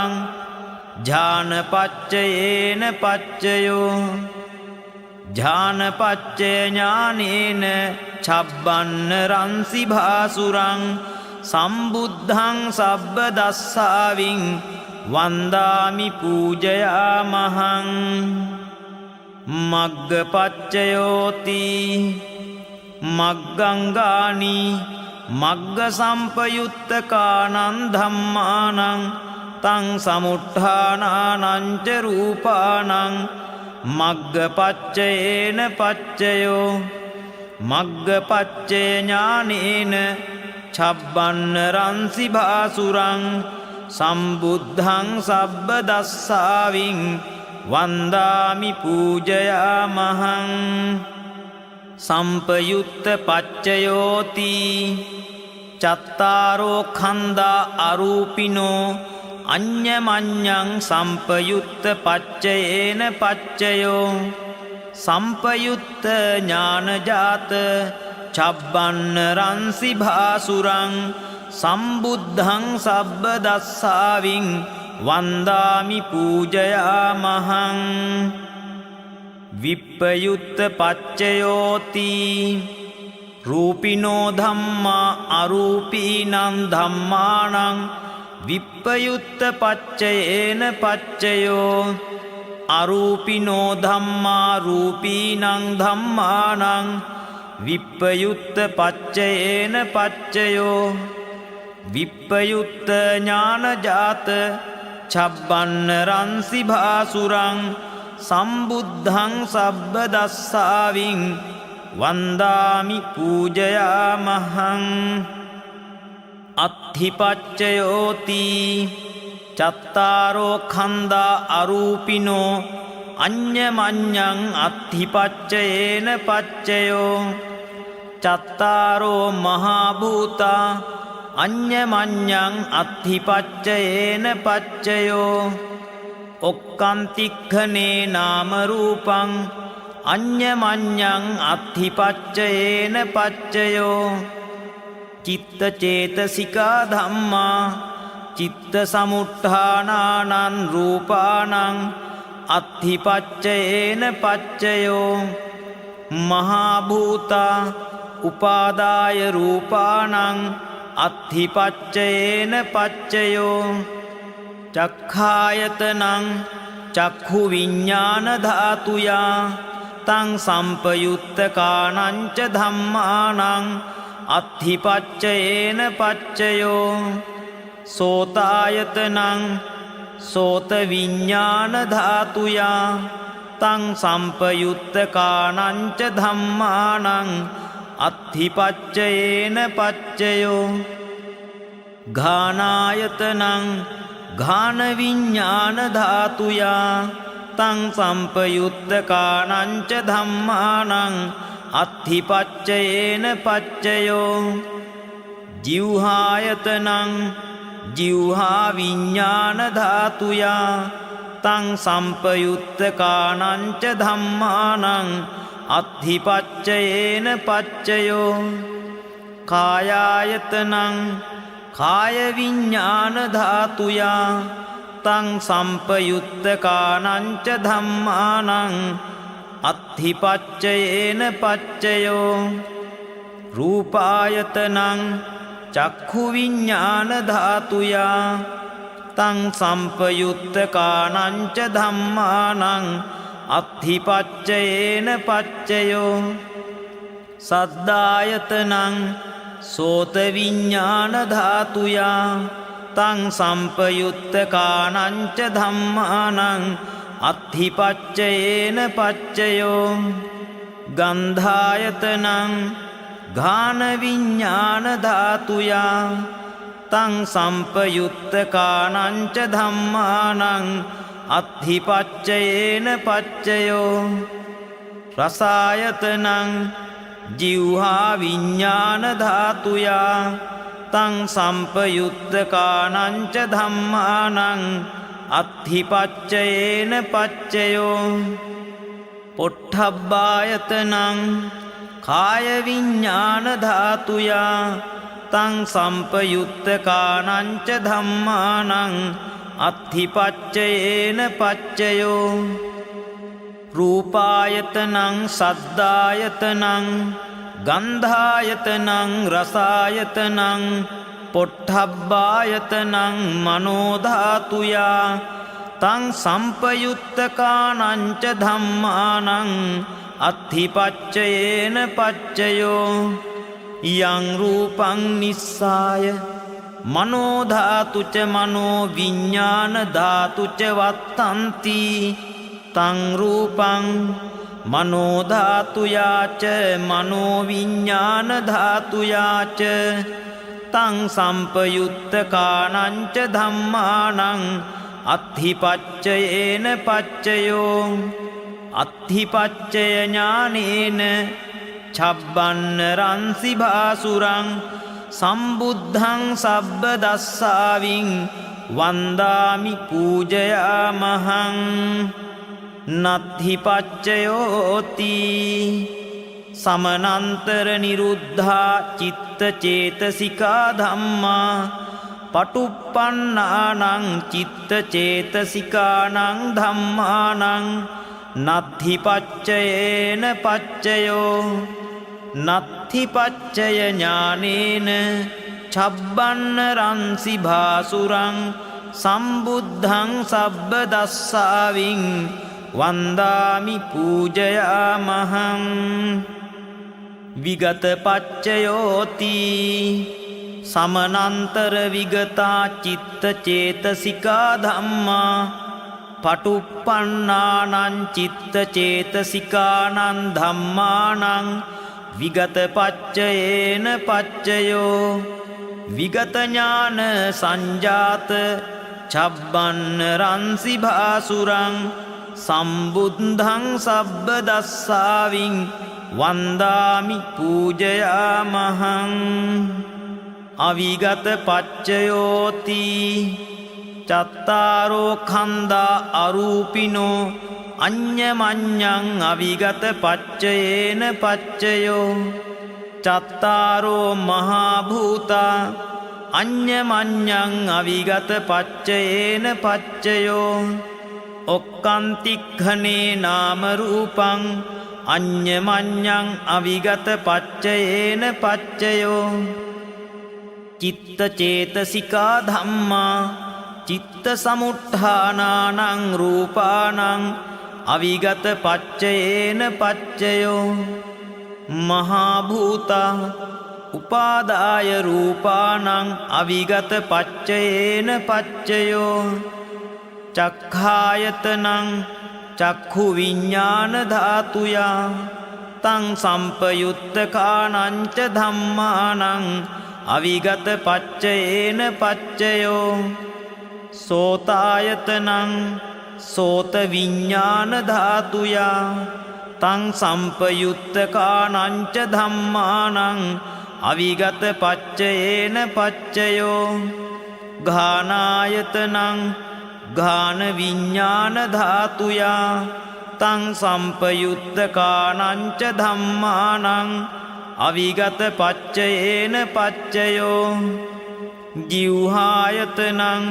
ඥාන පච්චයේන පච්චයෝ ඥාන පච්චය ඥානේන චබ්බන්න රන්සි භාසුරං සම්බුද්ධං සබ්බදස්සාවින් වන්දාමි පූජයාමහං. මග්ග පච්චයෝති මග්ගංගානි මග්ග සම්පයුත්තකානං ධම්මානං තං සමුට්ඨානානං ච රූපානං මග්ග පච්චයේන පච්චයෝ මග්ග පච්චය ඥානේන චබ්බන්න රන්සි භාසුරං සම්බුද්ධං සබ්බදස්සාවින් වන්දාමි පූජයාමහං. සම්පයුත්ත පච්චයෝති චත්තාරෝ ඛන්දා අරූපිනෝ අඤ්ඤමඤ්ඤං සම්පයුත්ත පච්චයේන පච්චයෝ සම්පයුත්ත ඥානජාත චබ්බන්න රන්සි භාසුරං සම්බුද්ධං සබ්බදස්සාවින් වන්දාමි පූජයාමහං. විප්පයුත්ත පච්චයෝති රූපිනෝ ධම්මා අරූපීනං ධම්මානං විප්පයුත්ත පච්චයේන පච්චයෝ අරූපිනෝ ධම්මා රූපීනං ධම්මානං විප්පයුත්ත පච්චයේන පච්චයෝ විප්පයුත්ත ඥානජාත චබ්බන්න රන්සි භාසුරං සම්බුද්ධං සබ්බ දස්සාවින් වන්දාමි පූජයාමහං. අත්ථිපච්චයෝති චත්තාරෝ ඛන්දා අරූපිනෝ අඤ්ඤමඤ්ඤං අත්ථිපච්චයේන පච්චයෝ චත්තාරෝ මහා භූතා අඤ්ඤමඤ්ඤං අත්ථිපච්චයේන පච්චයෝ ඔක්කන්තික්ඛනේ නාම රූපං අඤ්ඤමඤ්ඤං අත්ථිපච්චයේන පච්චයෝ චිත්ත චේතසිකා ධම්මා චිත්ත සමුට්ඨානානං රූපානං අත්ථිපච්චයේන පච්චයෝ මහා භූතා උපාදාය රූපානං අත්ථිපච්චයේන පච්චයෝ චක්ඛායතනං චක්ඛු විඤ්ඤාණ ධාතුයා තං සම්පයුත්තකානං ච ධම්මානං අත්ථිපච්චයේන පච්චයෝ සෝතායතනං සෝත විඤ්ඤාණ ධාතුයා තං සම්පයුත්තකානං ච ධම්මානං අත්ථිපච්චයේන පච්චයෝ ඝානායතනං ඝාන විඤ්ඤාණ ධාතුයා තං සම්පයුත්තකානං ච ධම්මානං අත්ථිපච්චයේන පච්චයෝ ජිව්හායතනං ජිව්හා විඤ්ඤාණ ධාතුයා තං සම්පයුත්තකානං ච ධම්මානං අත්ථිපච්චයේන පච්චයෝ කායායතනං කාය විඤ්ඤාණ ධාතුයා තං සම්පයුත්තකානං ච ධම්මානං අත්ථිපච්චයේන පච්චයෝ රූපායතනං චක්ඛු විඤ්ඤාණ ධාතුයා තං සම්පයුත්තකානං ච ධම්මානං අත්ථිපච්චයේන පච්චයෝ සද්දායතනං සෝත විඤ්ඤාණ ධාතුයා තං සම්පයුත්තකානං ච ධම්මානං අත්ථිපච්චයේන පච්චයෝ ගන්ධායතනං ඝාන විඤ්ඤාණ ධාතුයා තං සම්පයුත්තකානං ච ධම්මානං අත්ථිපච්චයේන පච්චයෝ රසායතනං ජිව්හා විඤ්ඤාණ ධාතුයා තං සම්පයුත්තකානං ච ධම්මානං අත්ථිපච්චයේන පච්චයෝ පොට්ඨබ්බායතනං කාය විඤ්ඤාණ ධාතුයා තං සම්පයුත්තකානං ච ධම්මානං අත්ථිපච්චයේන පච්චයෝ රූපායතනං සද්දායතනං ගන්ධායතනං රසායතනං පොට්ඨබ්බායතනං මනෝධාතුයා තං සම්පයුත්තකානං ච ධම්මානං අත්ථිපච්චයේන පච්චයෝ යං රූපං නිස්සාය මනෝධාතු ච මනෝ විඤ්ඤාණ ධාතු ච වත්තන්ති තං රූපං මනෝධාතුයා ච මනෝ විඤ්ඤාණ ධාතුයා ච තං සම්පයුත්තකානං ච ධම්මානං අත්ථිපච්චයේන පච්චයෝ අත්ථිපච්චය ඥානේන චබ්බන්න රන්සි භාසුරං සම්බුද්ධං සබ්බ දස්සාවින් වන්දාමි පූජයාමහං. නත්ථි පච්චයෝති සමනන්තර නිරුද්ධා චිත්ත චේතසිකා ධම්මා පටුප්පන්නානං චිත්ත චේතසිකානං ධම්මානං නත්ථි පච්චයේන පච්චයෝ නත්ථි පච්චය ඥානේන චබ්බන්න රන්සි භාසුරං සම්බුද්ධං සබ්බ දස්සාවින් වන්දාමි පූජයාමහං. විගත පච්චයෝති සමනන්තර විගතා චිත්ත චේතසිකා ධම්මා පටුප්පන්නානං චිත්ත චේතසිකානං ධම්මානං විගත පච්චයේන පච්චයෝ විගත ඥාන සංජාත චබ්බන්න රන්සි භාසුරං සම්බුද්ධං සබ්බ දස්සාවින් වන්දාමි පූජයාමහං. අවිගත පච්චයෝති චත්තාරෝ ඛන්දා අරූපිනෝ අඤ්ඤමඤ්ඤං අවිගත පච්චයේන පච්චයෝ චත්තාරෝ මහා භූතා අඤ්ඤමඤ්ඤං අවිගත පච්චයේන පච්චයෝ ඔක්කන්තික්ඛනේ නාම රූපං අඤ්ඤමඤ්ඤං අවිගත පච්චයේන පච්චයෝ චිත්ත චේතසිකා ධම්මා චිත්ත සමුට්ඨානානං රූපානං අවිගත පච්චයේන පච්චයෝ මහා භූතා උපාදාය රූපානං අවිගත පච්චයේන පච්චයෝ චක්ඛායතනං චක්ඛු විඤ්ඤාණ ධාතුයා තං සම්පයුත්තකානං ච ධම්මානං අවිගත පච්චයේන පච්චයෝ සෝතායතනං සෝත විඤ්ඤාණ ධාතුයා තං සම්පයුත්තකානං ච ධම්මානං අවිගත පච්චයේන පච්චයෝ ගානායතනං ගාන විඤ්ඤාණ ධාතුයා තං සම්පයුත්තකානං ච ධම්මානං අවිගත පච්චයේන පච්චයෝ ජිව්හායතනං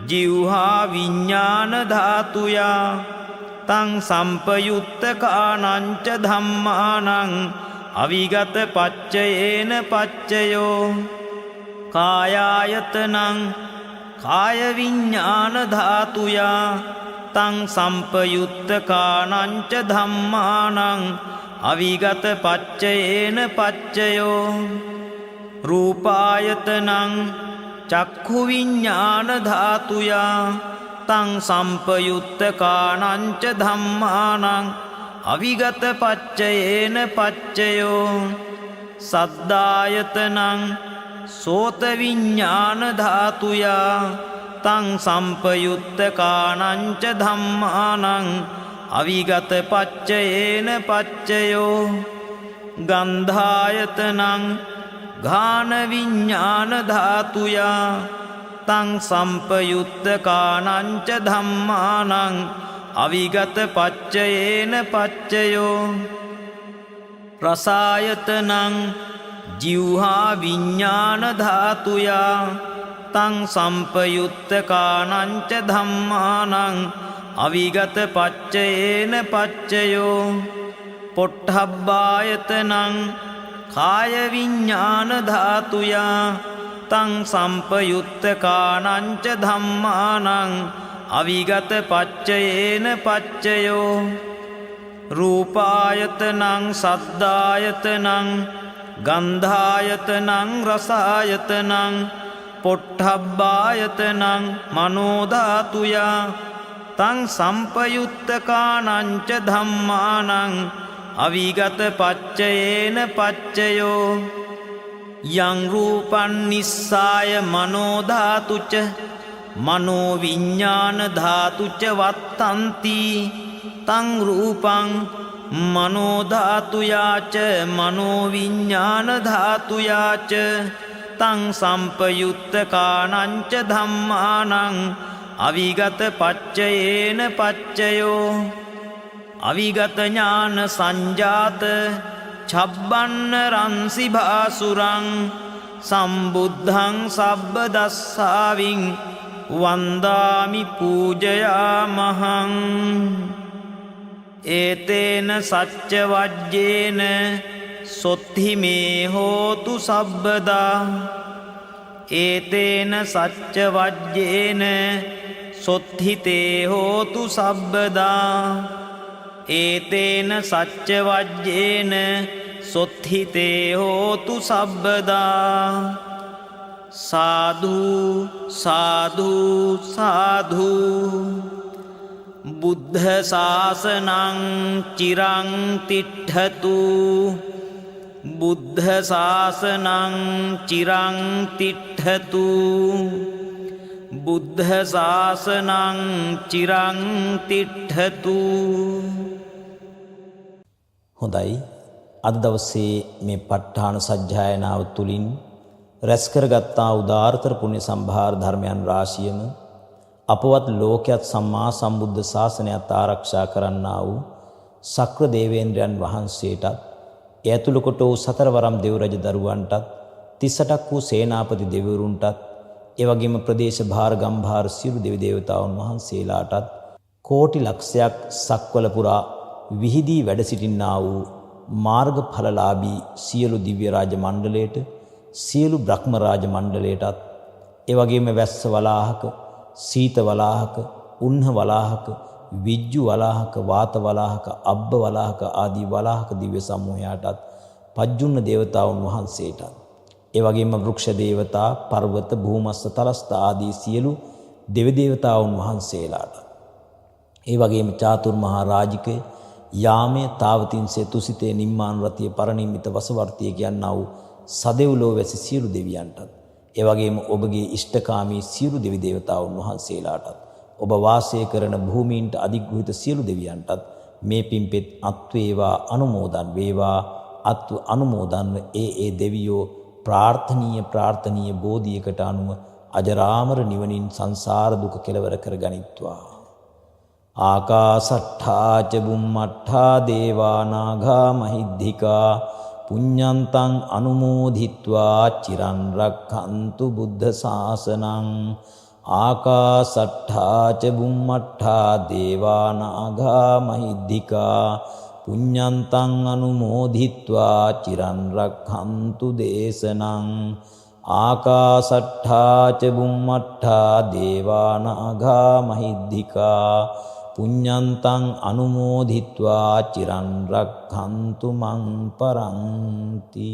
ජිව්හා විඤ්ඤාණ ධාතුයා තං සම්පයුත්තකානං ච ධම්මානං අවිගත පච්චයේන පච්චයෝ කායායතනං කාය විඤ්ඤාණ ධාතුයා තං සම්පයුත්තකානං ච ධම්මානං අවිගත පච්චයේන පච්චයෝ රූපායතනං චක්ඛු විඤ්ඤාණ ධාතුයා තං සම්පයුත්තකානං ච ධම්මානං අවිගත පච්චයේන පච්චයෝ සද්දායතනං සෝත විඤ්ඤාණ ධාතුයා තං සම්පයුත්තකානං ච ධම්මානං අවිගත පච්චයේන පච්චයෝ ගන්ධායතනං ගාන විඤ්ඤාණ ධාතුයා තං සම්පයුත්තකානං ච ධම්මානං අවිගත පච්චයේන පච්චයෝ රසායතනං ජිව්හා විඤ්ඤාණ ධාතුයා තං සම්පයුත්තකානං ච ධම්මානං අවිගත පච්චයේන පච්චයෝ පොට්ඨබ්බායතනං කාය විඤ්ඤාණ ධාතුයා තං සම්පයුත්තකානං ච ධම්මානං අවිගත පච්චයේන පච්චයෝ රූපායතනං සද්දායතනං ගන්ධායතනං රසායතනං පොට්ඨබ්බායතනං මනෝධාතුයා තං සම්පයුත්තකානං ච ධම්මානං අවිගත පච්චයේන පච්චයෝ යං රූපං නිස්සාය මනෝධාතුච මනෝ විඤ්ඤාණ ධාතුච වත්තන්ති තං රූපං මනෝ ධාතුයාච මනෝ විඤ්ඤාණ ධාතුයාච තං සම්පයුත්තකානං ච ධම්මානං අවිගත පච්චයේන පච්චයෝ අවිගත ඥාන සංජාත චබ්බන්න රන්සි භාසුරං සම්බුද්ධං සබ්බ දස්සාවින් වන්දාමි පූජයාමහං. ඒතේන සච්ච වජ්ජේන සොත්හි මේ හෝතු සබ්බදා ඒතේන සච්ච වජ්ජේන සොත්හිතේ හෝතු සබ්බදා. ඒතේන සච්ච වජ්ජේන සොත්හිතේ හෝතු සබ්බදා. සාධු සාධු සාධු. බුද්ධ ශාසනං චිරං තිට්ඨතු. බුද්ධ ශාසනං චිරං තිට්ඨතු. බුද්ධ ශාසනං චිරං තිට්ඨතු. හොඳයි, අද දවසේ මේ ප ဋ ාණ සජ්ජායනාව තුලින් රැස් කරගත්තා උදාාරතර පුණ්‍ය සම්භාර ධර්මයන් රාශියම අපවත් ලෝකයත් සම්මා සම්බුද්ධ ශාසනයත් ආරක්ෂා කරන්නා වූ සක්‍ර දේවේන්ද්‍රයන් වහන්සේටත්, එය ඇතුළු කොට වූ සතරවරම් දෙව් රජ දරුවන්ටත්, 38ක් වූ සේනාපති දෙවිවරුන්ටත්, ඒ වගේම ප්‍රදේශ භාර ගම්භාර සියලු දෙවි දේවතාවුන් වහන්සේලාටත්, කෝටි ලක්ෂයක් සක්වල පුරා විහිදී වැඩ සිටින්නා වූ මාර්ගඵලලාභී සියලු දිව්‍ය රාජ මණ්ඩලයට, සියලු බ්‍රහ්ම රාජ මණ්ඩලයටත්, ඒ වගේම වැස්ස වලාහක, සීත වලාහක, උන්හ වලාහක, විජ්ජු වලාහක, වාත වලාහක, අබ්බ වලාහක ආදී වලාහක දිව්‍ය සමූහයාටත්, පජ්ජුන්න දේවතාවුන් වහන්සේටත්, ඒ වගේම වෘක්ෂ දේවතා, පර්වත, භූමස්ස, තලස්ත ආදී සියලු දෙවි දේවතාවුන් වහන්සේලාටත්, ඒ වගේම චාතුර් මහා රාජිකය, යාමය, තාවතින්සේ, තුසිතේ, නිම්මාන රතිය, පරණිම්මිත වසවර්තිය කියනා වූ සදෙව්ලෝ වැසි සියලු දෙවියන්ටත්, ඒ වගේම ඔබගේ ඉෂ්ඨකාමී සියලු දෙවි දේවතාවුන් වහන්සේලාටත්, ඔබ වාසය කරන භූමීන්ට අධිග්‍රහිත සියලු දෙවියන්ටත් මේ පින්පෙත් අත් වේවා, අනුමෝදන් වේවා. අත්ව අනුමෝදන්ව ඒ ඒ දෙවියෝ ප්‍රාර්ථනීය ප්‍රාර්ථනීය බෝධියකට අනුව අජරාමර නිවනින් සංසාර දුක කෙලවර කරගනිත්වා. ආකාසට්ඨා ච බුම්මට්ඨා දේවා නාගා මහිද්దికා පුඤ්ඤන්තං අනුමෝදිත්වා චිරන් රක්ඛන්තු බුද්ධ ශාසනං. ආකාසට්ඨා ච බුම්මට්ඨා දේවා නාගා මහිද්దికා පුඤ්ඤන්තං අනුමෝදිත්වා චිරන් රක්ඛන්තු දේශනං. ආකාසට්ඨා ච බුම්මට්ඨා දේවා නාගා මහිද්దికා පුඤ්ඤන්තං අනුමෝදිත්වා චිරන් රක්ඛන්තු මං පරන්ති.